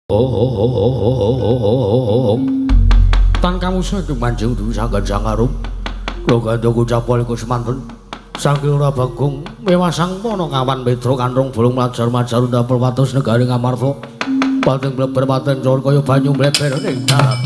Tan kamusa ing manjing duwi sanggan sangarum. Kula gandha gucap iku semanten. Saking ora Bagong mewasang pana kawan mitra kanrung bolong majar-majar ndapel watus negari Ngamarta. Pating bleber pating cor kaya banyu mleber ning darat.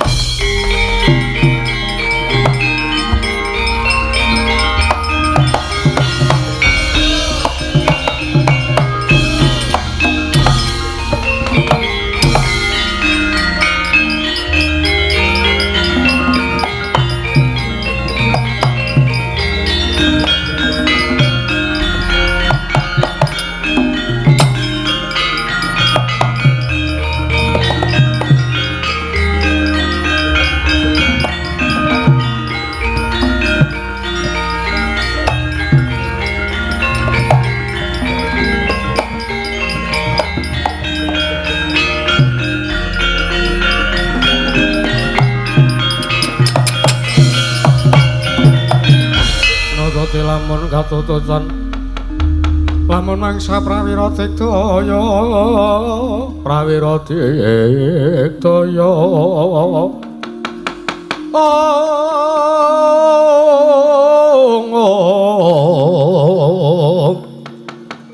Lamun katututan lamun mangsa prawira digdaya prawira digdaya ong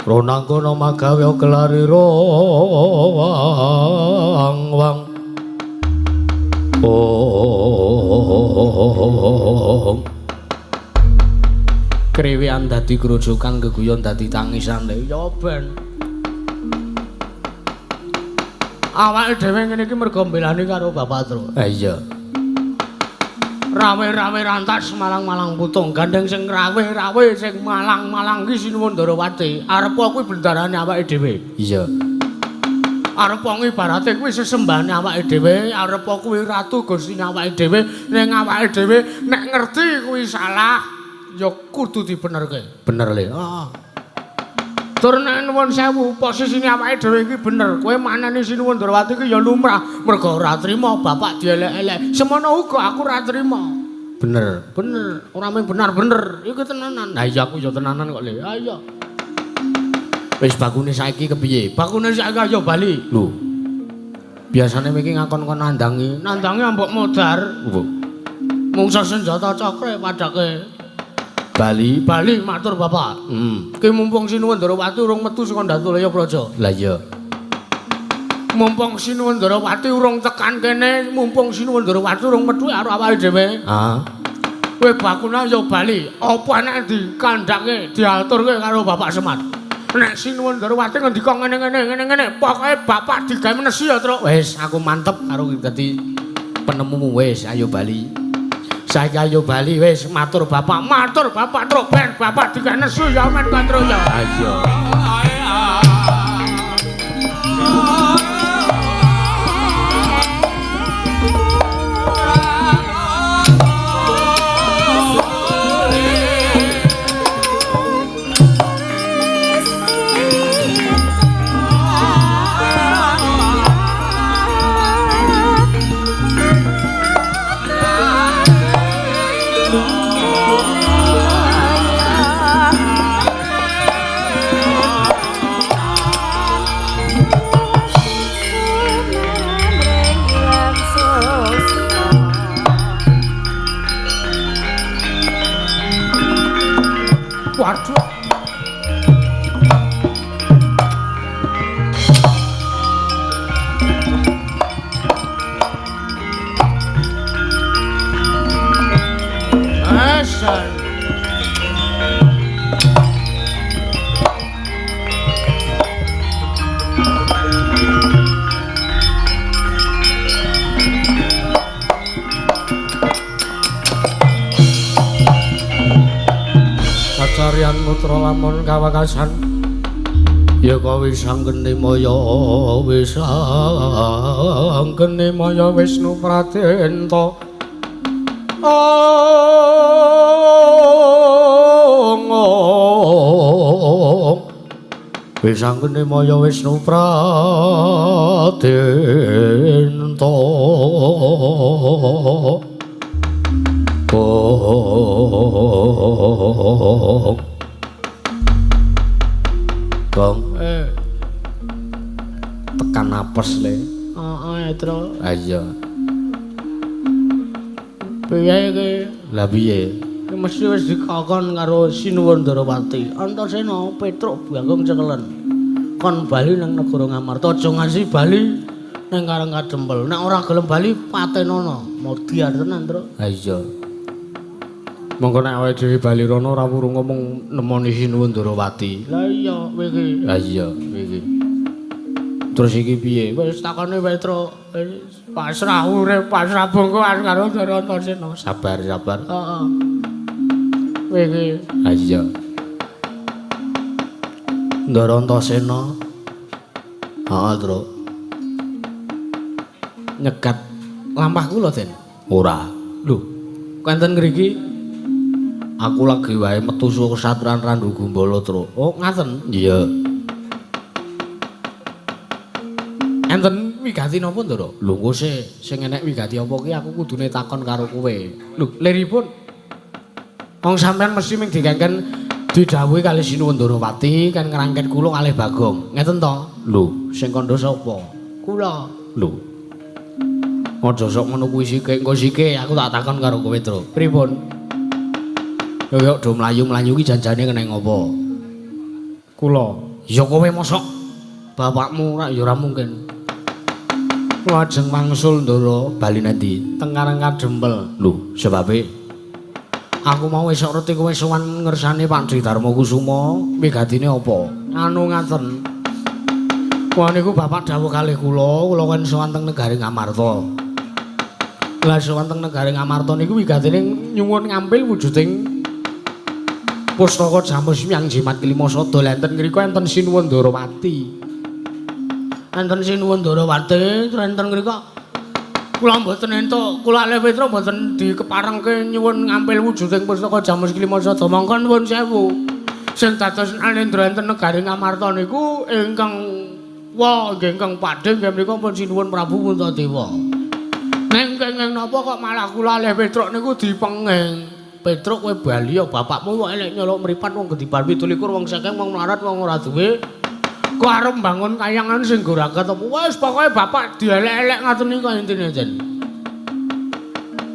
ronangkono magawe gelarira wang wang ong krewean dadi grojokan geguyon dadi tangisan ya ben awake dhewe ngene iki mergo mbelani karo Bapak Tru. Ha iya, rawe-rawe rantas malang-malang putung gandeng sing rawe-rawe sing malang-malang iki Sinuwun Ndarawati arepa kuwi bendarane awake dhewe. Iya, arepa ibarate kuwi sesembahane awake dhewe, arepa kuwi ratu gustine awake dhewe. Ning awake dhewe nek ngerti kuwi salah ya kudu dibenerke. Bener le. Heeh. Tur nek nuwun sewu, posisine awake dhewe iki bener. Kowe maneni Sinuwun Ndarawati iki ya lumrah, mergo ora trima bapak dielek-elek. Semono uga aku ora trima. Bener, bener. Ora mung benar bener, iki tenanan. Lah iya aku ya tenanan kok le. Ha iya. Wis bakune saiki kepiye? Bakune saiki ayo bali. Lho. Biasane iki ngakon kon nandangi, nandangi ambok modar. Lho. Mungsa senjata cakre padake. Bali, bali matur bapak. Ki mumpung Sinuwun Ndarawati urung metu saka Ndatulaya Praja. Lah iya. Mumpung Sinuwun Ndarawati urung tekan kene, mumpung Sinuwun Ndarawati urung metu karo awake dhewe. Ha. Kowe bakuna ya bali. Apa enek dikandhake, diaturke karo Bapak Semar. Nek Sinuwun Ndarawati ngendika ngene-ngene, ngene-ngene, pokoke bapak digawe menesi ya, Truk. Wis, aku mantep karo dadi penemumu wis, ayo bali. Saiki ayo bali wis matur bapak Truk ben bapak digawe nesu ya men Truk ya. Ayo. Waduh. Asan. Kacarian mutra lamun kawakasan ya kawisanggeni maya wisanggeni maya Wisnu Pradenta ong ong wisanggeni maya Wisnu Pradenta. Oh. Gong tekan apes le. Heeh, Tru. Ha iya. Piye iki? Lah piye? Iki mesti wis dikokon karo Sinuwun Ndarawati. Antasena Petruk Bagong cekelen. Kon bali nang negara Ngamarta, aja ngasi bali nang Karang Kadempel. Nek ora gelem bali patenono. Modiar tenan, Truk. Ha iya. Monggo nek awake dhewe bali rono ora wurung ngomong nemoni Sinuwun Ndarawati. Lah iya kowe iki. Lah iya kowe iki. Terus iki piye? Wis takone Petruk, wis pasrah urip, pasrah bongkoan karo Ndara Antasena. Sabar, sabar. Heeh. Kowe iki. Ha iya. Ndara Antasena. Heeh, Truk. Nyegat lampah kula, Den. Ora. Lho, kok enten ngriki? Aku lagi wae metu saka satran Randu Gumbala, Truk. Oh, ngaten. Iya. Enten wigati napa, Ndara? Lho engko sik, sing enek wigati apa ki aku kudune takon karo kowe. Lho, liripun. Wong sampean mesti ming dikengken didhawuhi kali Sinuwun Ndarawati kan ngrangket kula kalih Bagong. Ngeten to? Lho, sing kandha sapa? Kula. Lho. Aja sok ngono kuwi sike, engko sike aku tak takon karo kowe, Truk. Pripun? Yo yo do mlayu-mlayu ki janjane kena ngopo? Kula. Ya kowe mosok bapakmu ora ya ora mungkin. Kula ajeng wangsul, Ndara, bali nanti teng Karang Kadempel. Lho, sebabe aku mau esuk reti kowe sowan ngersane Pak Dwi Darma Kusuma, wigatine apa? Anu ngaten. Wah niku bapak dawuh kalih kula, kula kan sowan teng negari Ngamarta. Lah sowan teng negari Ngamarta niku wigatine nyuwun ngampil wujuding pustaka Jamus Hyang Jimat Kelima Sada. Lah enten ngriko enten Sinuwun Ndarawati. Enten Sinuwun Ndarawati, terus enten ngriko kula mboten entuk, kula kalih Petruk mboten dikeparengke nyuwun ngampil wujuding pustaka Jamus Kelima Sada. Mongko nuwun sewu. Sing dados Nalendra enten negari Ngamarta niku ingkang wa nggih ingkang padhe nggih menika pun Sinuwun Prabu Puntadewa. Ning kenging napa kok malah kula kalih Petruk niku dipenging. Petruk kowe bali ya bapakmu kok elek nyolok mripat wong gediban 27 wong sekeng wong melarat wong ora duwe. Kok arep mbangun kayangan sing goragat apa? Wis pokoke bapak dielek-elek ngoten niku intine, Jen.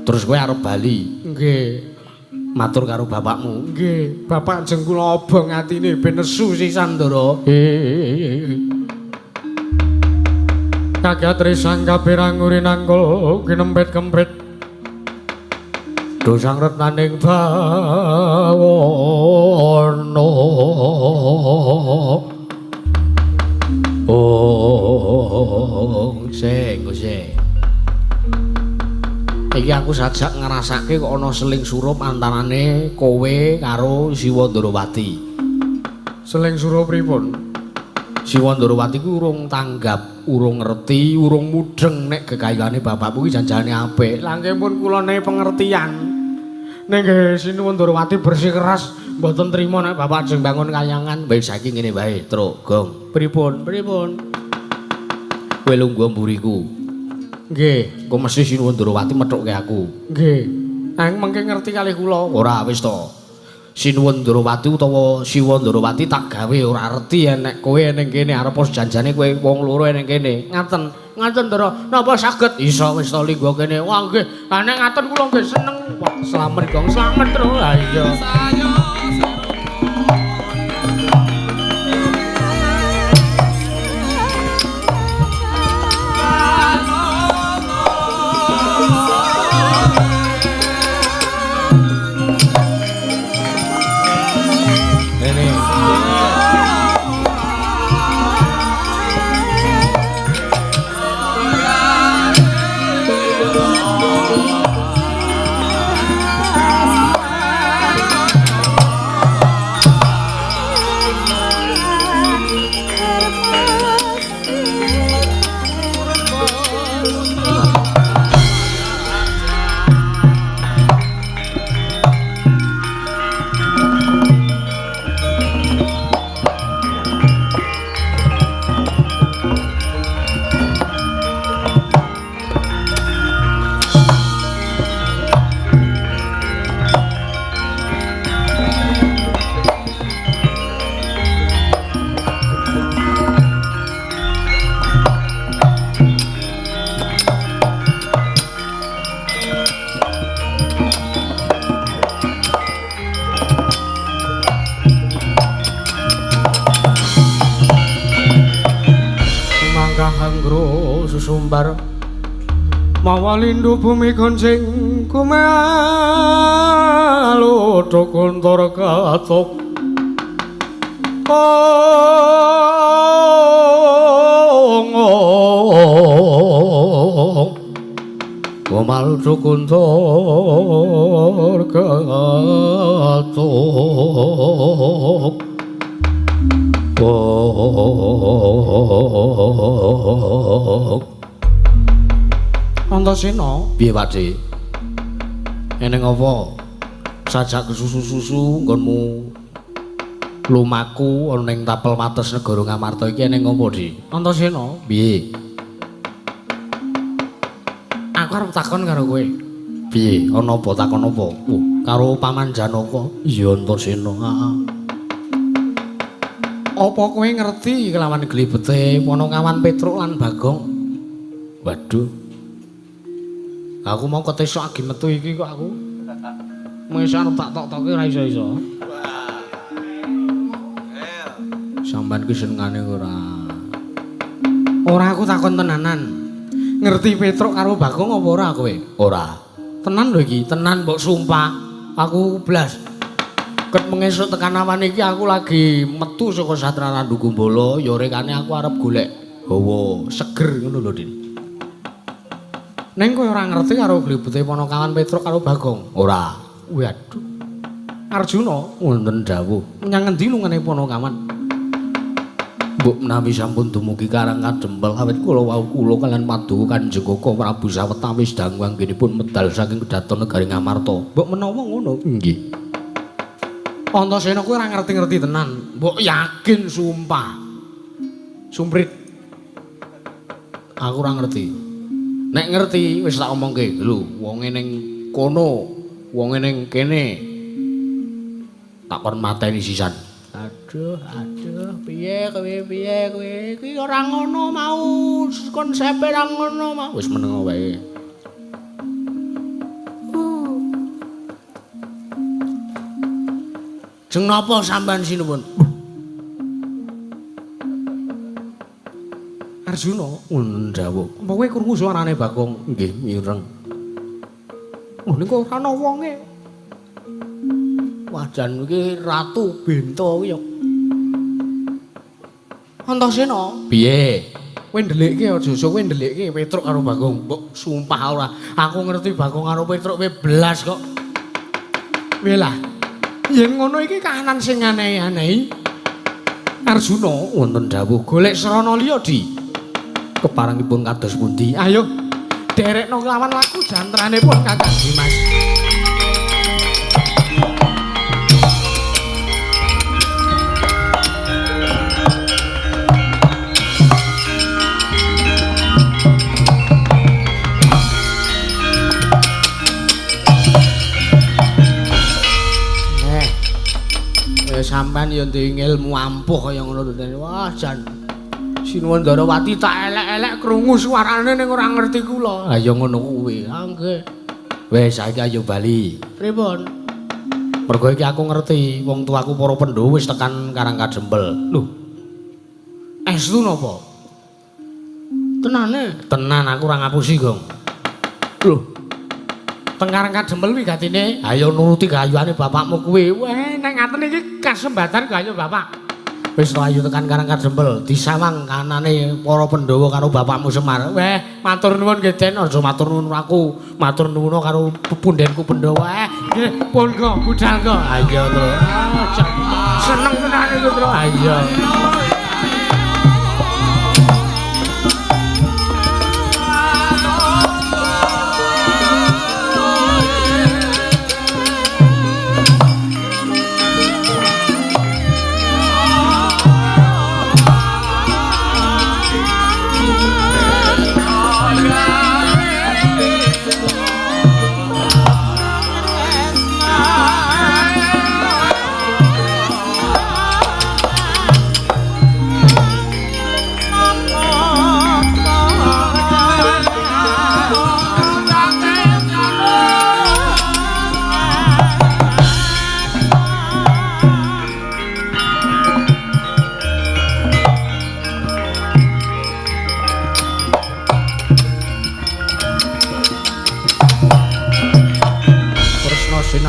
Terus kowe arep bali? Nggih. Matur karo bapakmu. Nggih, bapak jeng kula obong atine ben nesu sisan, Ndara. Kaget risang kabeh nguri nangkul kinempit kempit. Dosang retnaning bawana. Oh, sing sing. Iki aku sajak ngrasake kok ana seling surup antarane kowe karo Siwa Ndarawati. Seling surup pripun? Siwa Ndarawati ku urung tanggap, urung ngerti, urung mudheng nek gegayane bapakmu ki janjane apik. Lah nggih pun kula ne pengertian. Ning nggih Sinuwun Ndarawati bersikeras mboten trima nek bapak ajeng bangun kayangan. Wis saiki ngene wae, Truk, Gong. Pripun? Pripun? Kowe lungguh mburiku. Nggih. Engko mesti Sinuwun Ndarawati methukke aku. Nggih. Ang mengke ngerti kalih kula. Ora wis to. Sinuwun Ndarawati utawa Siwa Ndarawati tak gawe ora reti enek kowe ning kene arep janjane kowe wong loro ning kene. Ngaten. Ngaten, Ndara. Napa saged? Iso wis to linggo kene. Wah nggih. Lah nek ngaten kula nggih seneng. Wah, slamet Gong, slamet terus. Ha iya. Sanggro susumbar mawa lindu bumi goncing kumalo kuntor katok ong kumalu kuntor katok. Antasena, piye Pakde? Eneng apa? Sajak kesusu-susu nggonmu lumaku ana ning tapel wates negara Ngamarta iki eneng apa, Dik? Antasena, piye? Aku arep takon karo kowe. Piye? Ana apa takon apa? Karo Paman Janaka. Iya, Antasena. Heeh. Apa kowe ngerti kelawan glibete Panakawan Petruk lan Bagong? Waduh. Aku mau ketesok agi metu iki kok aku. Mung arep tak tok-tokke ora iso-iso. Sampeyan ki senengane ora. Ora, aku takon tenanan. Ngerti Petruk karo Bagong apa ora kowe? Ora. Tenan lho iki, tenan mbok sumpah. Aku blas. Ket mengesuk tekan awan iki aku lagi metu saka Satra Randu Gumbala, ya rekane aku arep golek hawa seger ngono lho, Din. Ning kowe ora ngerti karo glibete Panakawan Petruk karo Bagong? Ora. Waduh. Arjuna, wonten dawuh. Menyang ngendi lungane Panakawan? Mbok menawi sampun dumugi Karang Kadempel awit kula wau kula kalian paduka Kanjeng Koko Prabu sawetawis dangu anggenipun medal saking kedaton negari Ngamarta. Mbok menawa ngono? Nggih. Antasena kuwi ora ngerti-ngerti tenan. Mbok yakin sumpah. Sumprit. Aku ora ngerti. Nek ngerti wis tak omongke. Lho, wonge ning kono, wonge ning kene. Tak kon mateni sisan. Aduh, aduh, piye kowe, piye kowe? Iki ora ngono mau, konsepe ora ngono mau. Wis meneng wae. Jeng napa sampean sinuwun? Arjuna, wonten dawuh. Apa kowe krungu suarane Bagong? Nggih, mireng. Oh, niku ora ana wonge. Wah, jan iki Ratu Bento kuwi ya. Antasena, piye? Kowe ndelikke aja kowe ndelikke Petruk karo Bagong. Mbok sumpah ora. Aku ngerti Bagong karo Petruk kowe belas kok. Piye lah? Yen ngono iki kahanan sing aneh-aneh. Arjuna, wonten dawuh, golek srana liya, Di. Keparengipun kados pundi? Ayo derekno kelawan laku jantranipun Kakang Dimas. Sampeyan ya duwe ilmu ampuh kaya ngono lho. Wah, jan Sinuwun Ndarawati tak elek-elek krungu suarane ning ora ngerti kula. Ha ya ngono kuwi. Ha nggih. Wis saiki ayo bali. Pripun? Mergo iki aku ngerti wong tuaku para Pandhawa wis tekan Karang Kadempel. Lho. Estu napa? Tenane? Tenan aku ora ngapusi, Gong. Lho. Teng Karang Kadempel kuwi gatine ayo nuruti gayuane bapakmu kuwi. Wah, nek ngaten iki kasembatan gayo bapak. Wis ayo tekan Karang Kadempel, disawang kanane para Pandhawa karo bapakmu Semar. Weh, matur nuwun nggih Den, aja matur nuwun aku, matur nuwun karo pepundhenku Pandhawa. Nggih, pun kok budal kok. Ayo, Tru. Seneng tenan iki, Tru. Ayo.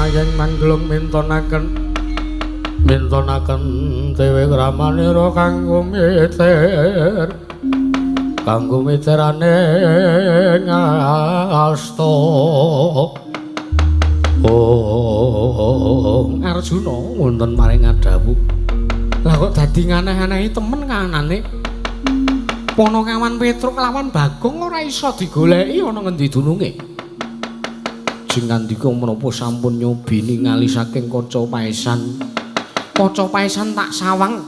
Mayeng mangglung mintonaken mintonaken dewe kramanira kanggo miter kanggo miterane ngasta. Oh Arjuna wonten maring ngadhawuh. Lah kok dadi nganeh-anehi temen kanane. Panakawan Petruk lawan Bagong ora iso digoleki ana ngendi dununge. Jeng ngandika menapa sampun nyobi ningali saking kaca paesan. Kaca paesan tak sawang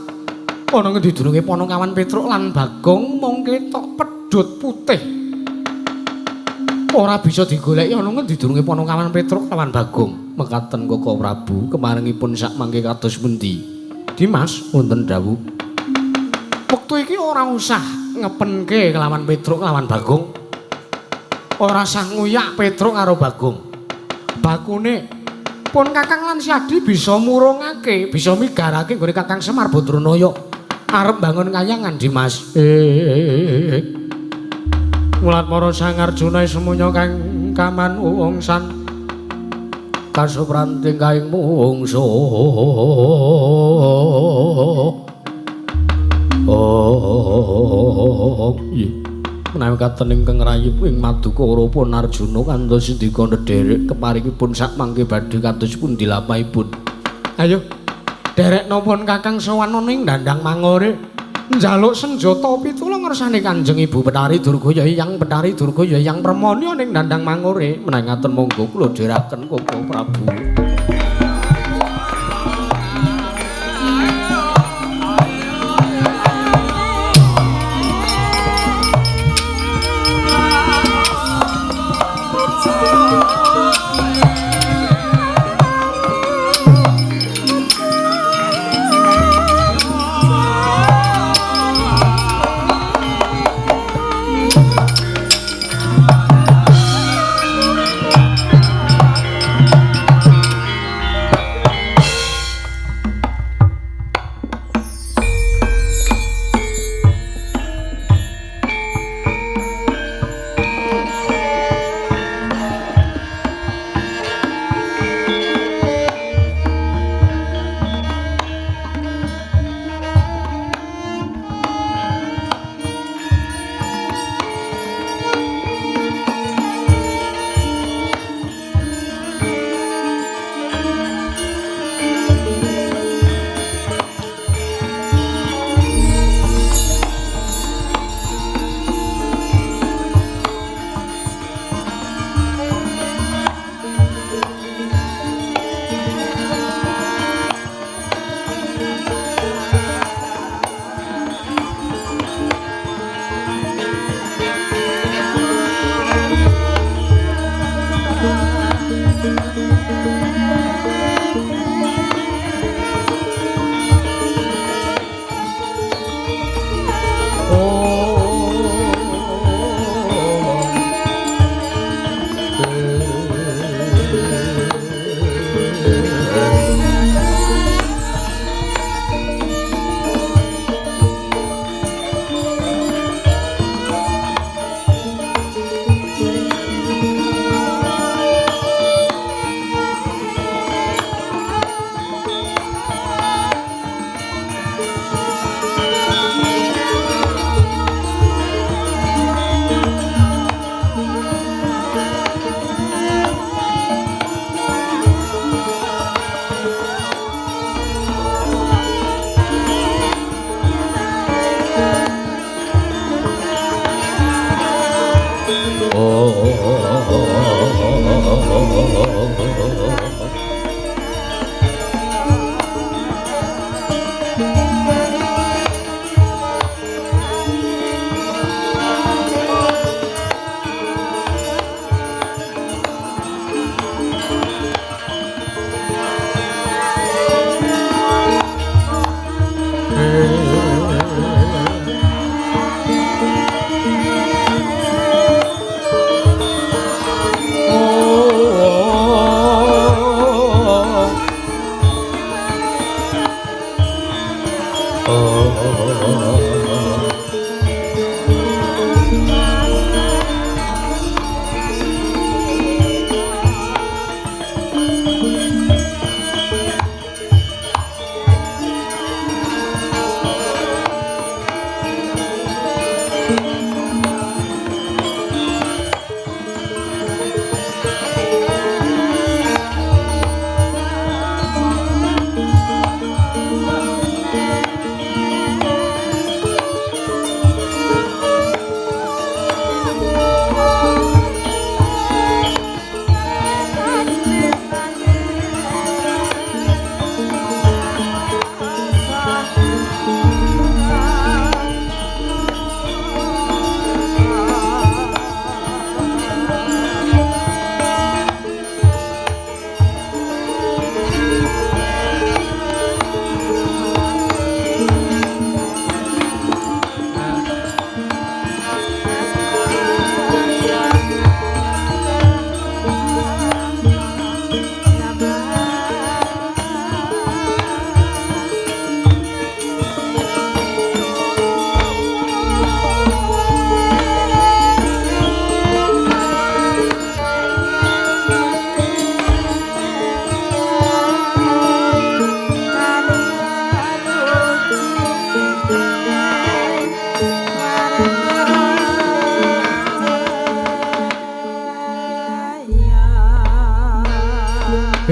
ana ngendi dununge Panakawan Petruk lan Bagong mung ketok pedhot putih. Ora bisa digoleki ana ngendi dununge Panakawan Petruk lawan Bagong. Mekaten Koko Prabu kemarengipun sak mangke kados pundi? Dimas wonten dawuh. Wektu iki ora usah ngepenke kelawan Petruk lawan Bagong. Ora usah nguyak Petruk karo Bagong. Bakune pun Kakang lan Siadi bisa murungake, bisa migarake nggone Kakang Semar Badranaya. Arep bangun kayangan Dimas. Mulat para Sang Arjuna semuanya kang kamanungsan kasupranting kaing mungsuh. Oh iya menawi katen ingkang rayup ing Madukara pun Arjuna kantos sindika ndherek keparingipun sak mangke badhe kados pundi lapahipun. Ayo derekna pun Kakang sowan ana ing Dandang Mangore njaluk senjata pitulung ngersane Kanjeng Ibu Betari Durga ya Hyang Betari Durga ya Hyang Permoni ning Dandang Mangore. Menawi ngaten monggo kula dherekaken Koko Prabu.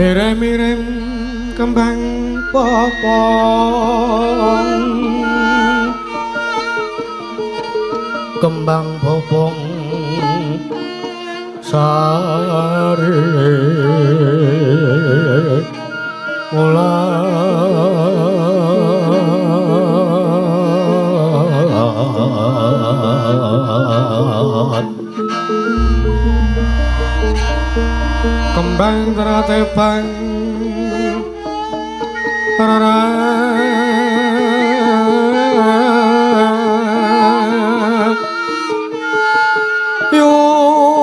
Irem-irem kembang popong, kembang popong sari mulat kembang tratebang yungan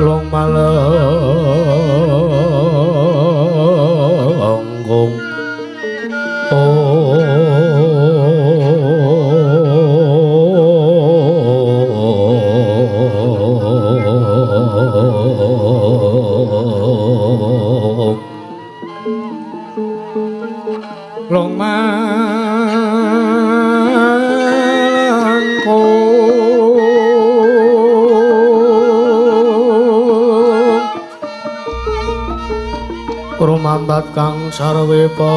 long malengkung long malengkung rumambat kang sarwe pepuk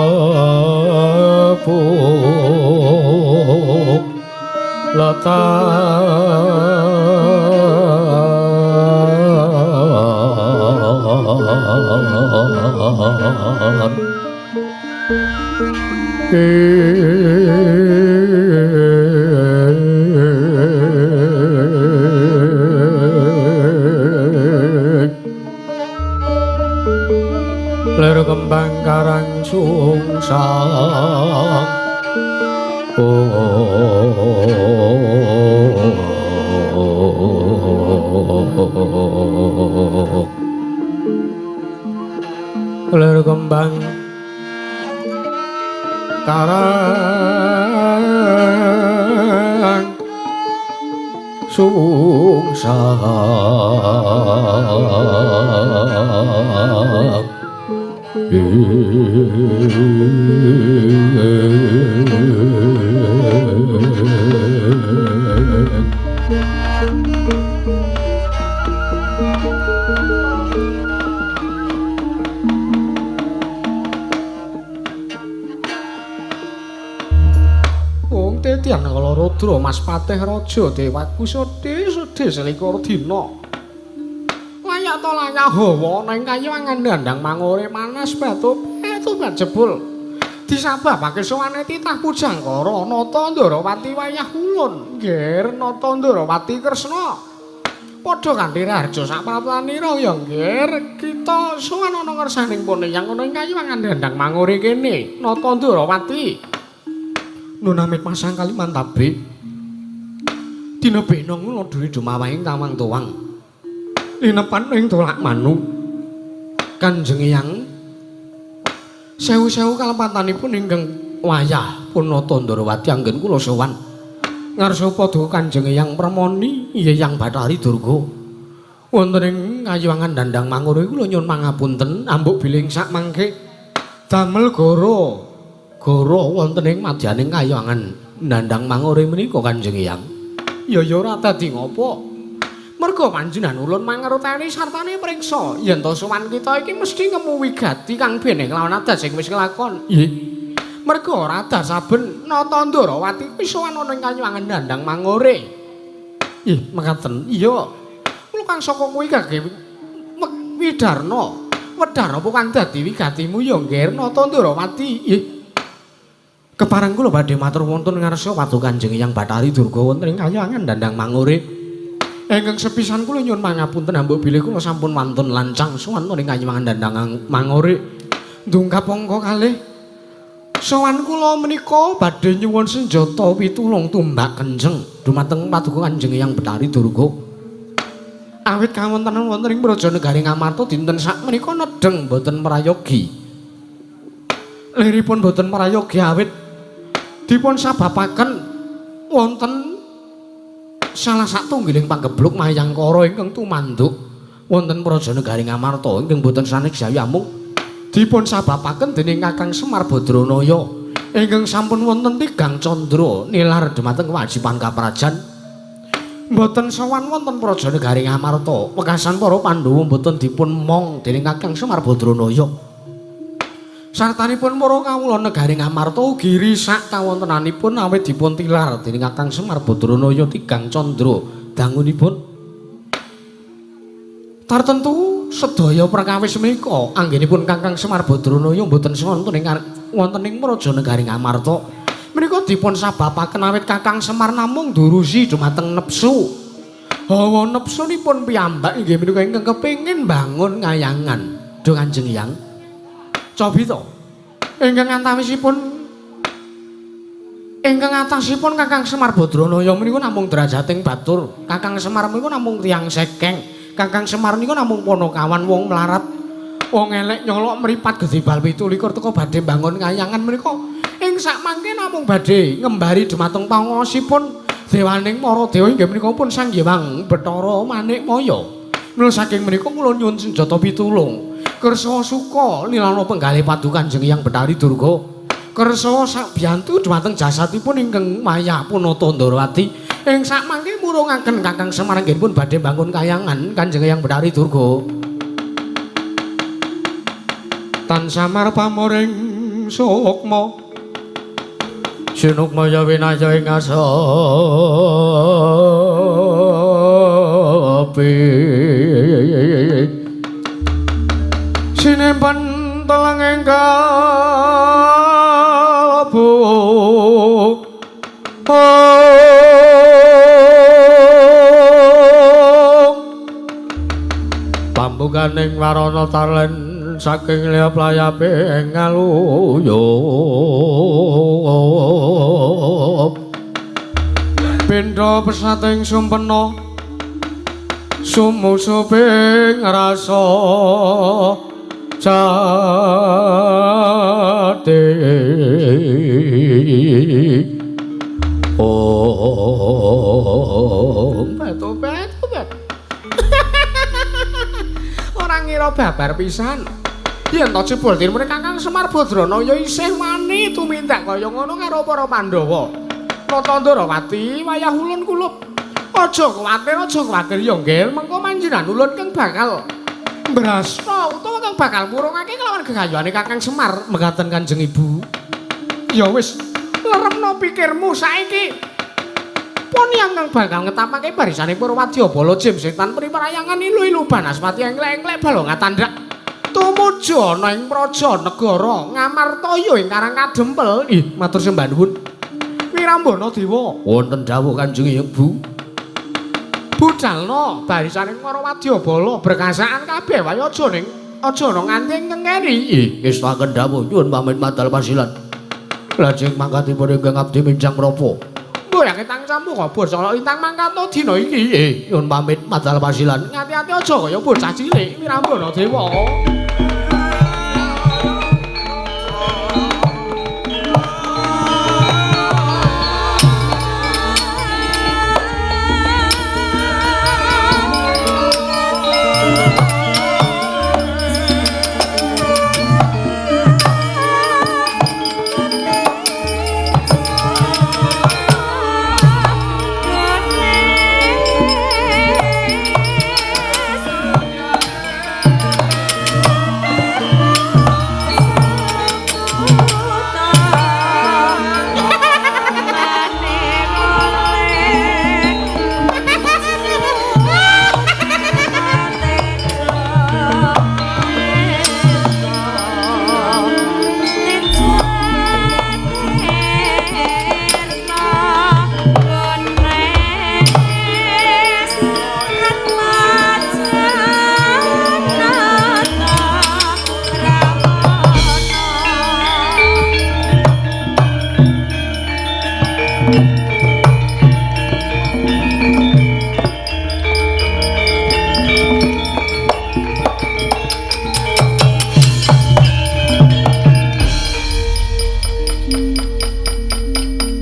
letan lir kembang karang sungsang lir kembang karang sungsang. Wong tetian kala Rudra Mas Patih Raja Dewaku sedhe sedhe selikur dina. Layak to layak hawa nang kayangan dandang mangore manas batu petu jebul. Disababake sowane titah Pujangkara Nata Ndarawati wayah ulun, nggih Nata Ndarawati Kresna. Padha kanthi raharja sapraptanira ya nggih kita sowan ana ngersaning puneyang ana ing kayangan dandang mangore kene Nata Ndarawati. Nunamit pasang Kalimantabe dina bena ngula duri dumawahing tawang tuwang linepan ing tolak manu Kanjeng Eyang sewu-sewu kalepatanipun ingkang wayah pun Nata Ndarawati anggen kula sowan ngarsa padha Kanjeng Eyang Permoni Eyang Bathari Durga wonten ing kayiwangan dandang mangure kula nyuwun pangapunten ambuk bilih sak mangke damel goro goro wonten ing madyaning kayangan nandang mangure menika Kanjeng Eyang. Ya ya ora dadi ngopo. Merga panjenengan ulun mangerteni sartane priksa yen to sowan kita iki mesti ngemu wigati kang beneh lawan adat sing wis kelakon. Nggih. Merga ora ada saben Nata Ndarawati kuwi sowan ana ing kayangan nandang mangure. Ih, mekaten. Iya. Kula kang saka kuwi kage Widarna. Wedar apa kang dadi wigatimu ya nggih Nata Ndarawati. Nggih. Kepareng kula badhe matur wonten ngarsa paduka Kanjeng Eyang Bathari Durga wonten ing kayangan dandang mangure. Ingkang sepisan kula nyuwun pangapunten ambuk bilih kula sampun wantun lancang sowan wonten ing kayangan dandang mangure. Ndungkap angka kalih sowan kula menika badhe nyuwun senjata pitulung tumbak kenceng dumateng paduka Kanjeng Eyang Bathari Durga. Awit kawontenan wonten ing Praja Negari Ngamarta dinten sakmenika nedheng boten prayogi. Liripun boten prayogi awit dipun sababaken wonten salah satunggiling panggebluk Mayangkara ingkang tumanduk wonten Praja Negari Ngamarta ingkang boten sanes jawi amung dipun sababaken dening Kakang Semar Badranaya Ingkang sampun wonten tigang candra nilar dhumateng kewajiban kaprajan. Mboten sowan wonten Praja Negari Ngamarta. Wekasan para Pandhawa mboten dipun mong dening Kakang Semar Badranaya. Sartanipun para kawula negari Ngamarta ugi risak kawontenanipun awit dipun tilar dening Kakang Semar Badranaya tigang candra dangunipun. Tartentu sedaya perkawis menika anggenipun Kakang Semar Badranaya mboten wonten ing wonten ing Praja Negari Ngamarta. Menika dipun sababaken awit Kakang Semar namung durusi dumateng nepsu. Hawa nepsunipun piyambak inggih menika ingkang kepengin bangun kayangan. Duh Kanjeng Hyang. Cobi to. Ingkang atasipun Kakang Semar Badranaya menika namung derajating batur. Kakang Semar menika namung tiyang sekeng. Kakang Semar niku namung ponokawan wong melarat. Wong elek nyolok mripat gedibal 27 teka badhe bangun kayangan menika ing sakmangke namung badhe ngembari dumateng pangaosipun dewaning para dewa inggih menika pun Sang Hyang Bathara Manikmaya. Mila saking menika kula nyuwun senjata pitulung. Kersa suka lilana penggalih paduka Kanjeng Hyang Bathari Durga. Kersa sakbiyantu dumateng jasadipun ingkang maya punata Ndarawati ing sakmangke murungaken Kakang Semar anggenipun badhe bangun kayangan Kanjeng Hyang Bathari Durga. Tan samar pamuring sukma sinukmaya winaya ing asapi sinempen telenging kalbu. Pambukaning warana talen saking liyap layape ngaluyup pindha pesating sumpena sumusuping rasa jati. Oh, beto beto beto. Ora ngira babar pisan. Yen to jebul dirmene Kakang Semar Badranaya isih wani tumindak kaya ngono karo para Pandhawa. Nata Ndarawati wayah ulun kulup. Aja kuwatir ya nggih, mengko manjenan ulun kang bakal mbrasta utawa kang bakal murungake kelawan gegayuhane Kakang Semar. Mekaten Kanjeng Ibu. Ya wis, leremno pikirmu saiki. Poniang kang bakal ngetapake barisane para wadyabala jim setan priparayangan ilu-ilu banaspati englek-englek balonga tandhak tumuju ana ing praja negara Ngamartaya ing Karang Kadempel. Ih, matur sembah nuwun. Wirambana dewa. Wonten dawuh Kanjeng Ibu. Budalna barisane para wadyabala berkasaan kabeh wae aja ning aja ana nganti ngengeri. Ih, ngestaken dawuh nyuwun pamit madal pasilan. Lajeng mangkatipun ingkang abdi minjang menapa? Mboyake tang campuh kok basa lintang mangkat dina iki. Nyuwun pamit madal pasilan. Ngati-ati aja kaya bocah cilik Wirambana dewa.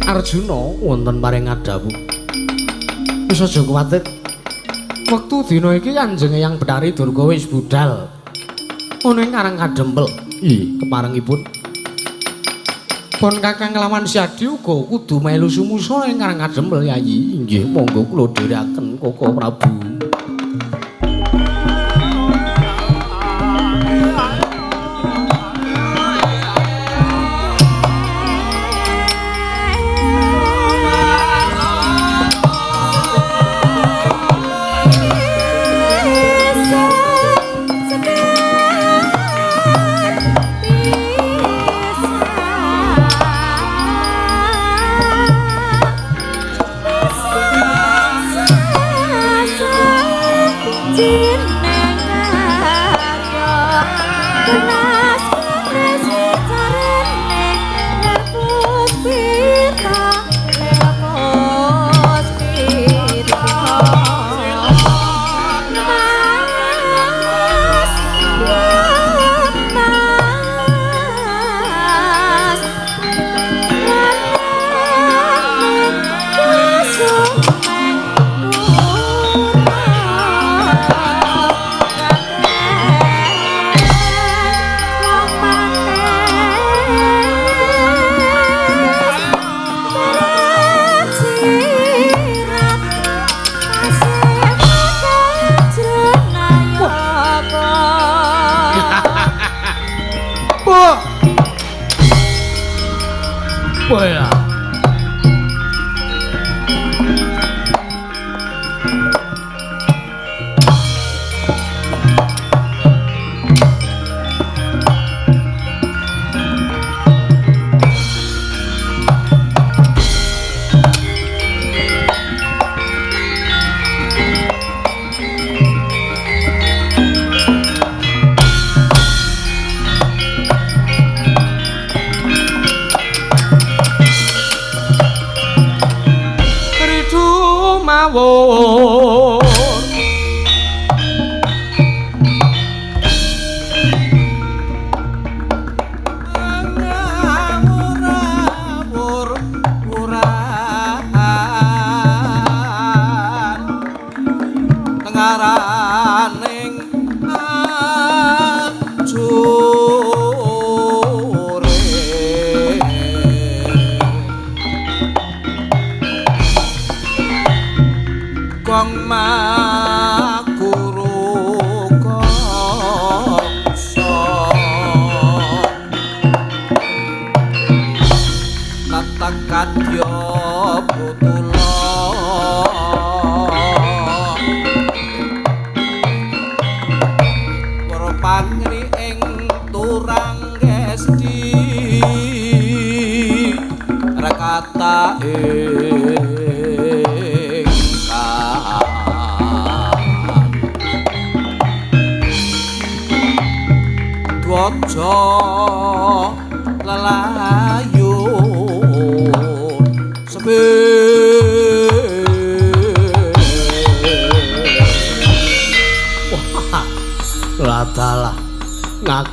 Arjuna wonten paring adhawuh. Wis aja kuwatir. Wektu dina iki Kanjeng Hyang Bathari Durga wis budal ana ing Karang Kadempel. Ih, keparengipun. Pun Kakang Lawan Siadi uga kudu melu sumusa ing Karang Kadempel Yayi. Inggih, monggo kula dherekaken Koko Prabu.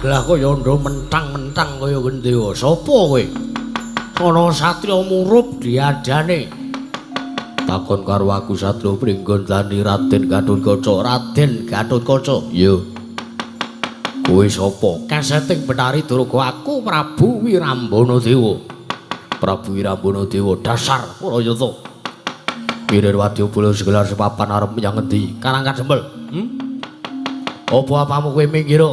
Kaya ndho mentang-mentang kaya gendhewa. Sapa kowe? Ana satriya murup diadane. Takon karo aku Satria Pringgondani Raden Gatotkaca. Raden Gatotkaca. Iya. Kowe sapa? Kaseting Betari Durga, aku Prabu Wirambana Dewa. Prabu Wirambana Dewa dasar Prayata. Wirir wadya bala segelar sepapan arep menyang ngendi? Karang Kadempel. Apa apamu kowe minggir?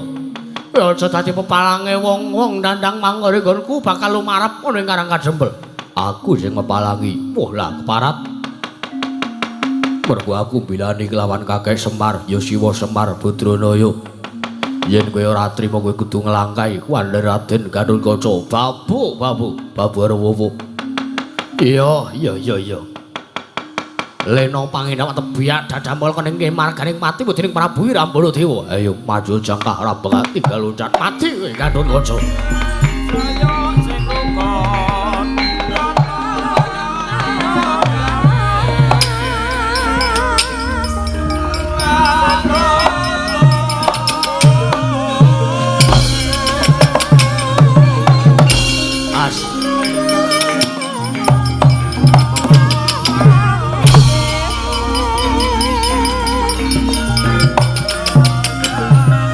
Aja dadi pepalange wong-wong dandang mangore nggonku bakal lumarep ana ing Karang Kadempel. Aku sing mepalangi. Wah lah keparat. Mergo aku bilani kelawan kakek Semar, ya Siwa Semar Badranaya. Yen kowe ora trima kowe kudu nglangkai kuwander Raden Gatotkaca. Babu, babu, babu arep. Iya, iya, iya, iya. Leno pangenak tebiak dadamol kening marganing mati dening Prabu Wirambana Dewa. Ayo maju jangkah ora bakal tinggal loncat mati kowe Gatotkaca.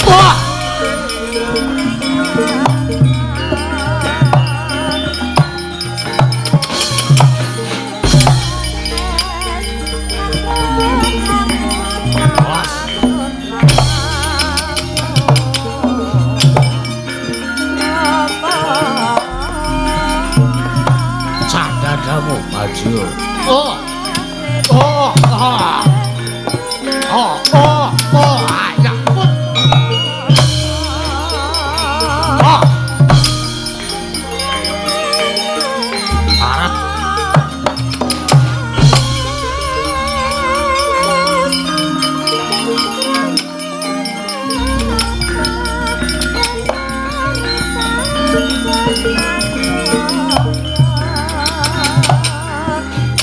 Wah! Oh. Oh. Oh. Oh. Oh. Oh. Ya. Oh. Arep.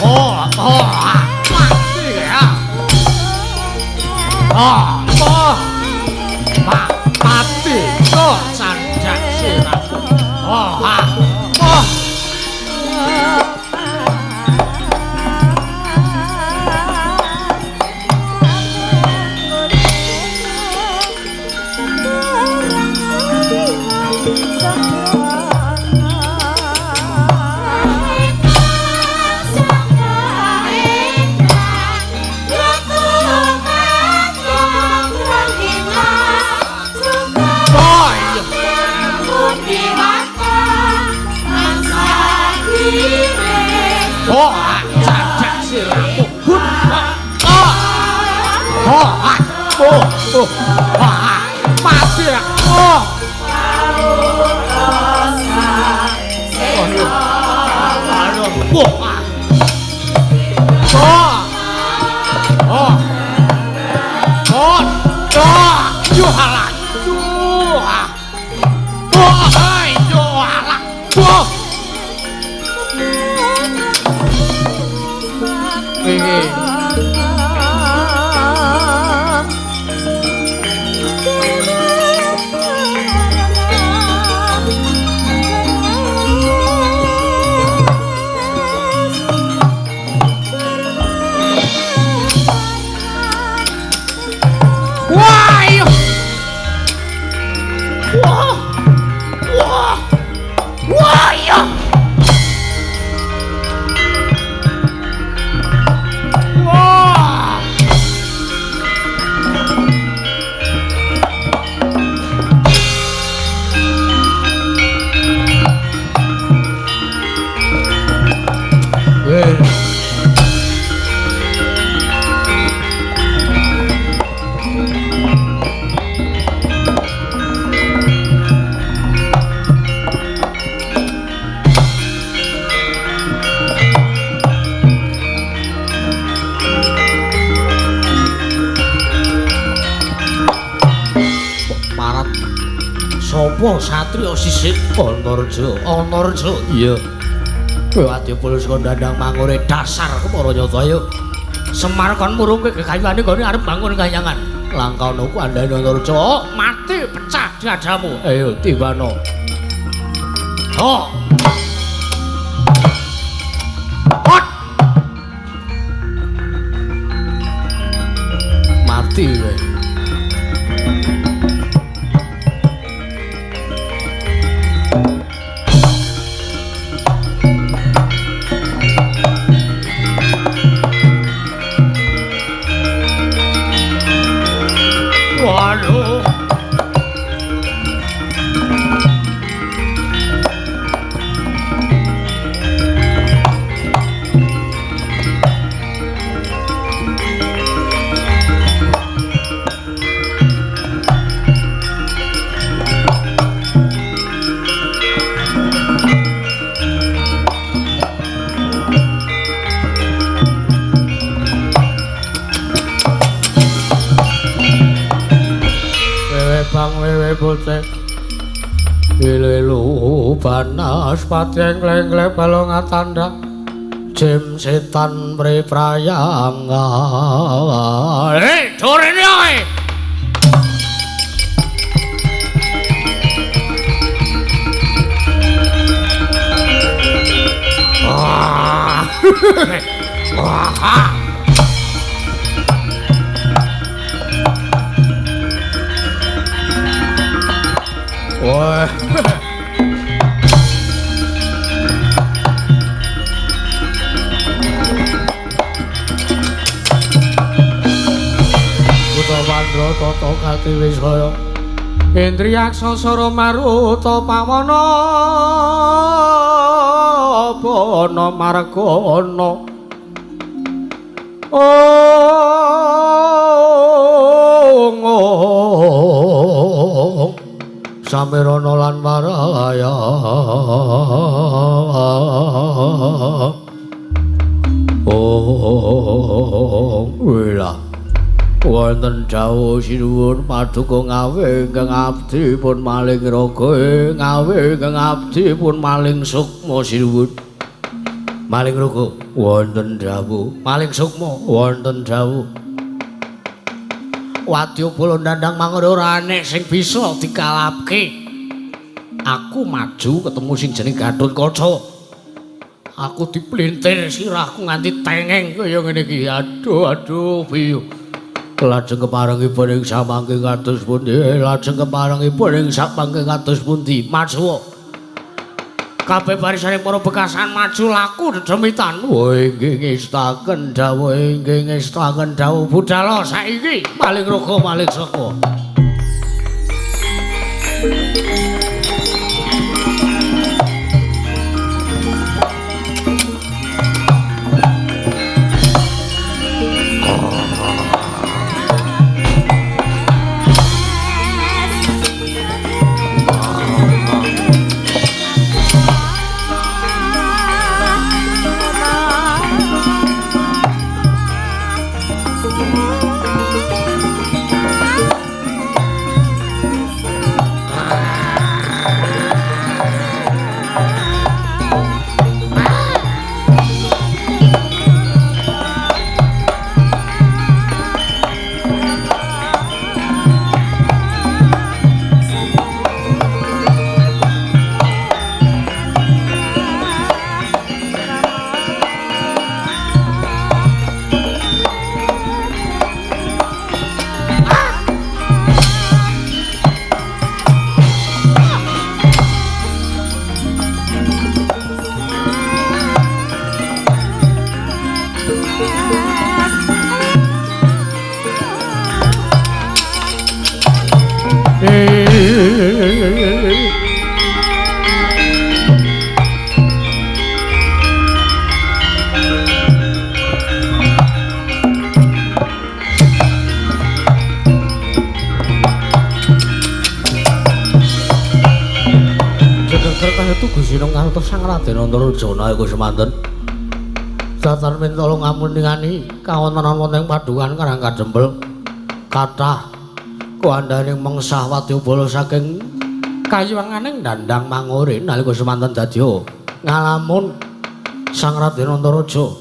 Oh, oh, mati ya. Oh, oh, mati. Oh, sanjak sirahmu. Oh, ah, oh. Oh, sanjak sirahmu. Oh, oh, oh, oh, ah, mati ya. Oh. Oh, oh, oh, oh, oh, yo halah, yo, oh, yo halah, oh. Iki. Wah, iya. Wah. Wah. Wah, iya. Wah. Eh. Parat sapa satriya sisik Antarja? Antarja. Iya. Kowe adipul saka Dandang Mangure dasar kepara nyata ayo. Semar kon murungke kekayuane nggone arep bangun kayangan. Langkana ku andhane Antarja. Oh, mati pecah dadamu. Ayo tibano. Oh. Hot. Mati kowe. Waduh. Bang wewe putih ilelu banaspati engkleng-engkleng balongan tanda jim setan priprayangan. Hei, dorene ae. Wah. Wah. Wah. Kutha Pandra tata gati wisaya Indriyaksa Sara Maruta Pawana bana margana. Ong samirana lan waraya. Ong wela wonten dawuh sinuwun paduka ngawe ingkang abdi pun maling raga, ngawe ingkang abdi pun maling sukma sinuwun. Maling raga wonten dawuh, maling sukma wonten dawuh. Wadyabala ndandang mangure ora enek sing bisa dikalapke. Aku maju ketemu sing jeneng Gatotkaca. Aku diplintir sirahku nganti tengeng kaya ngene iki. Aduh aduh piye. Lajeng keparengipun ing samangke kados pundi? Lajeng keparengipun ing samangke kados pundi? Maju. Kabeh barisane para bekasan maju laku dedemitan. Oh inggih ngestaken dawuh, inggih ngestaken dawuh budala saiki maling raga maling saka. Sang Raden Antarajana iku semanten. Datan mintala ngamuningani kawontenan wonten padukan Karang Kadempel. Kathah kuandhaning mengsah wadyabala saking kayiwanganing Dandang Mangure nalika semanten dadya ngalamun Sang Raden Antarajana.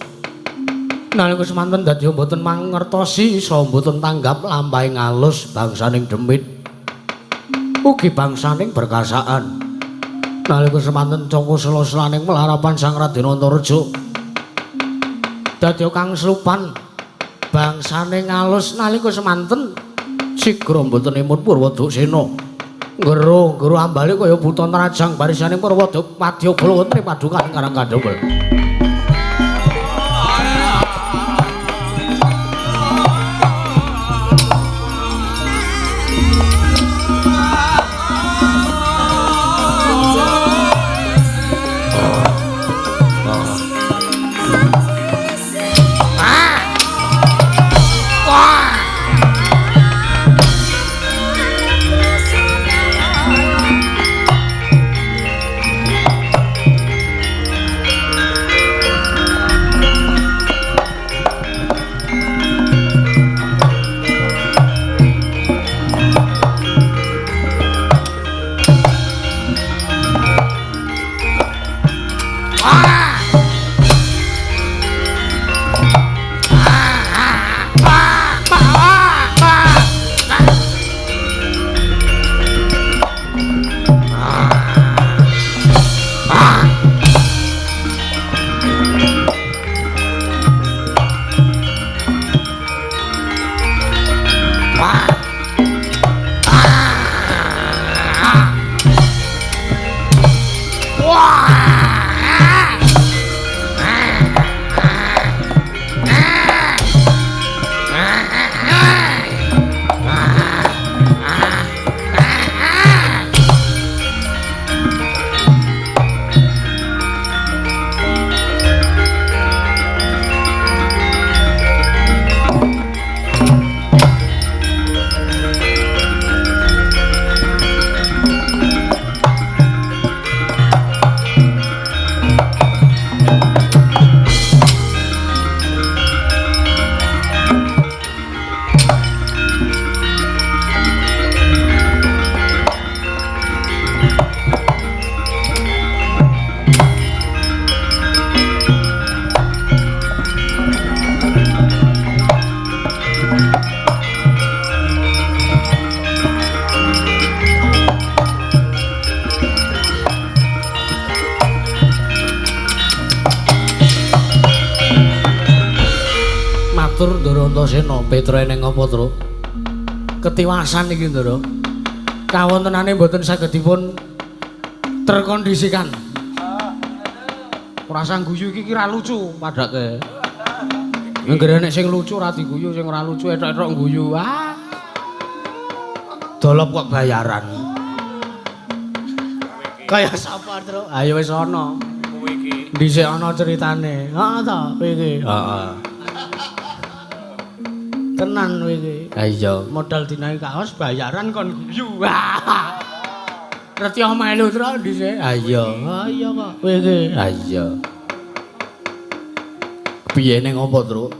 Nalika semanten dadya mboten mangertosi saha mboten tanggap lampahing alus bangsaning demit ugi bangsaning berkasaan. Nalika semanten cangka sela-selaning melarapan Sang Raden Antarajana dadya kang slupan bangsane ngalus nalika semanten sigra mboten emut Purwaduksena ngero-ngero ambale kaya buta trajang barisane Purwaduk wadyabala wonten ing padukan Karang Kadempel. Wah! Antasena Petra eneng apa, Truk? Ketiwasan iki, Ndara. Kawontenane mboten saged dipun terkondisikan. Ora sang guyu iki kira lucu padake. Nggere nek sing lucu ora diguyu, sing ora lucu etok-etok guyu. Ah. Dolop kok bayaran. Kaya sapa, Truk? Ayo wis ana. Kowe iki. Dhisik ana ceritane. Heeh ta, kowe iki. Heeh. Tenan kowe iki. Ha iya, modal dinae kaos bayaran kon guyu. Reti melu Truk dhisik. Ha iya. Ha iya kok kowe iki. Ha iya. Piye ning apa, Truk?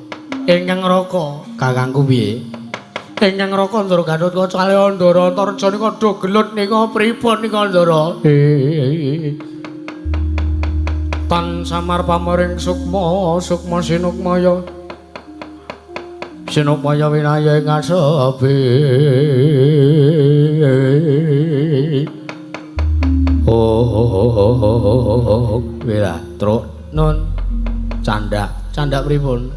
Ingkang Raka, kakangku piye? Ingkang Raka Ndara Gatotkaca kali Ndara Antareja nika do gelut nika pripun nika Ndara? Tan samar pamering sukma, sukma sinukmaya. Sinukmaya winaya ing asepi. Oh, wela, Truk, nun. Candak, candak pripun?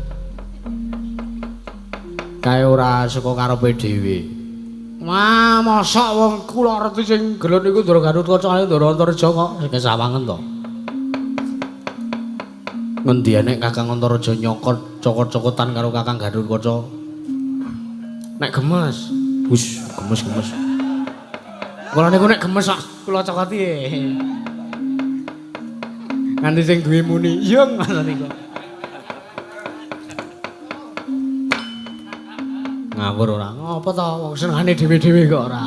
Kae ora saka karepe dhewe. Wah, mosok wong kula ngerti sing gelut niku Ndara Gatotkaca kali Ndara Antareja kok kesawangen to. Ngendi enek Kakang Antareja nyokot cokot-cokotan karo Kakang Gatotkaca? Nek gemes, wis gemes-gemes. Kula niku nek gemes kok kula cokoti. Nganti sing duwe muni, "Yung," ngono niku. Ngawur ora. Ngopo to wong senengane dhewe-dhewe kok ora.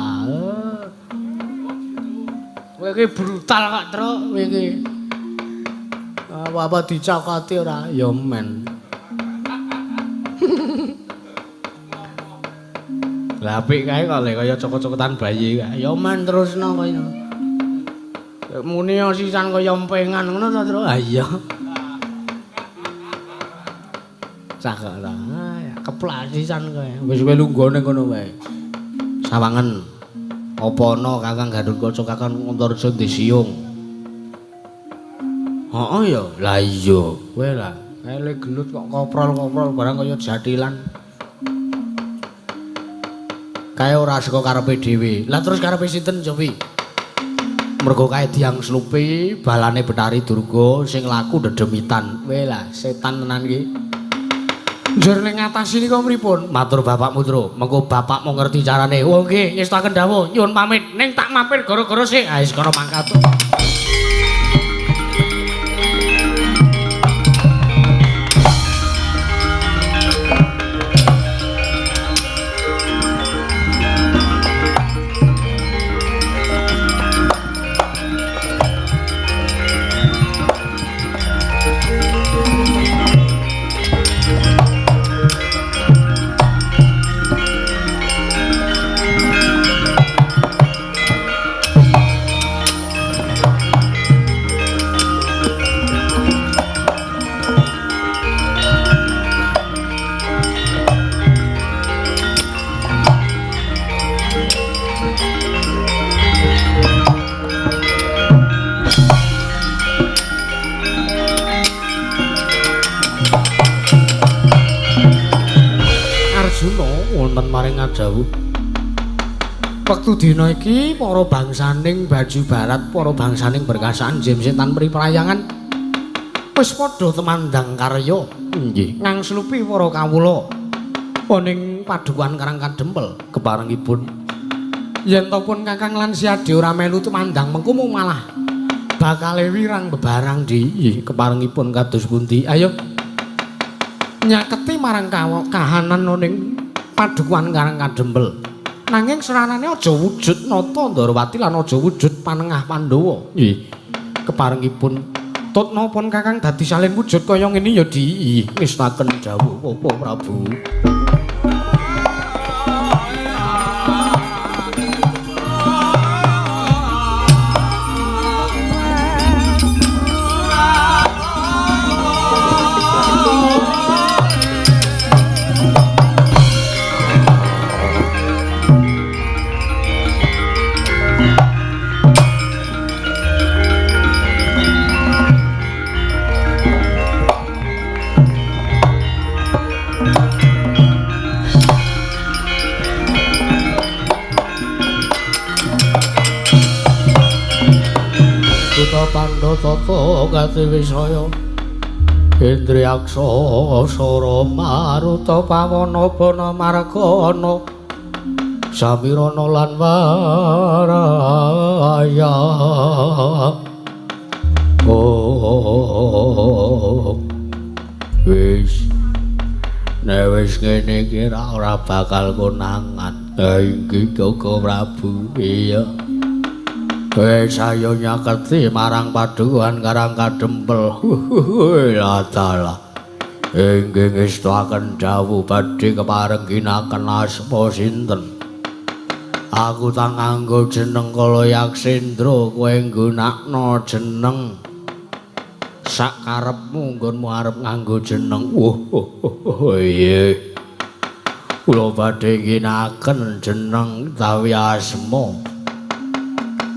Kowe iki brutal kok, Truk, kowe iki. Apa-apa dicokoti ora? Ya men. Lah apik kae kok le kaya cokot-cokotan bayi kae. Ya men terusno kaya. Muni sisan kaya empengan ngono to, Truk? Ha iya. Cakep ta. Keplak sisan kowe. Wis kowe lungguh ning kono wae. Sawangen. Apa ana Kakang Gatotkaca Kakang Antareja ndek siung? Heeh ya. Lah iya. Kowe lah kae le gelut kok koprol-koprol barang kaya jathilan. Kae ora saka karepe dhewe. Lah terus karepe sinten, Jowi? Mergo kae Diang Slupi, balane Betari Durga sing laku dedemitan. Kowe lah setan tenan iki. Njur ning ngatasi nika pripun? Matur bapakmu, Truk. Mengko bapakmu ngerti carane. Oh nggih, ngestaken dawuh. Nyuwun pamit. Ning tak mampir gara-gara sik. Ah wis kono mangkat. Wonten maring adhawuh. Wektu dina iki para bangsaning Baju Barat, para bangsaning Berkasan Jim Setan Priprayangan wis padha temandang karya. Nggih, ngangslupi para kawula ning padukuhan Karang Kadempel keparengipun. Yen to pun Kakang lan Siade ora melu tumandang mengko malah bakale wirang bebarang di keparengipun kados pundi. Ayo nyaketi marang kahanan ning padukuhan Karang Kadempel. Nanging seranane aja wujud nata Ndarawati lan aja wujud panengah Pandhawa. Nggih. Keparengipun tut napa Kakang dadi salin wujud kaya ngene ya di ngestaken dawuh Bapak Prabu. Pandita Pandha tata gati wisaya Indriyaksa Sara Maruta Pawana Bana Margana Samirana lan Waraya. Oh, wis nek wis ngene iki ora bakal konangan. Inggih Koko Prabu. Iya. Wis ayo nyaketi marang padukuhan Karang Kadempel. La dalah. Inggih ngestuaken dawuh badhe kepareng ginaken asma sinten. Aku tak nganggo jeneng Kala Yaksendra, kowe nggunakno jeneng sak karepmu nggonmu arep nganggo jeneng. Oh, iya. Kula badhe ngginakaken jeneng utawi asma.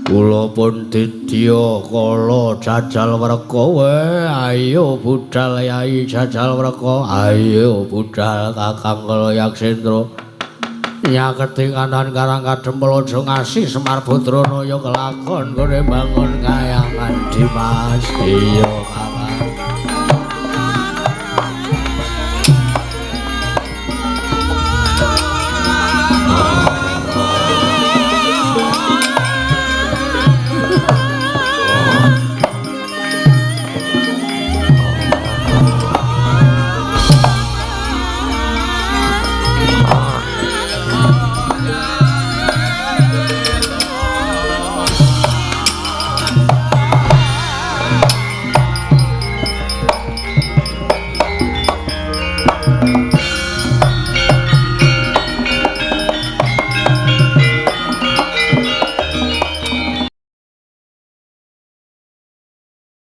Kula pun didya kala Jajal Wreka. We ayo budal Yai Jajal Wreka, ayo budal Kakang Kala Yaksendra. Nyaketi kanan Karang Kadempel aja ngasih Semar Badranaya kelakon gone bangun kayangan Dimas. Iya.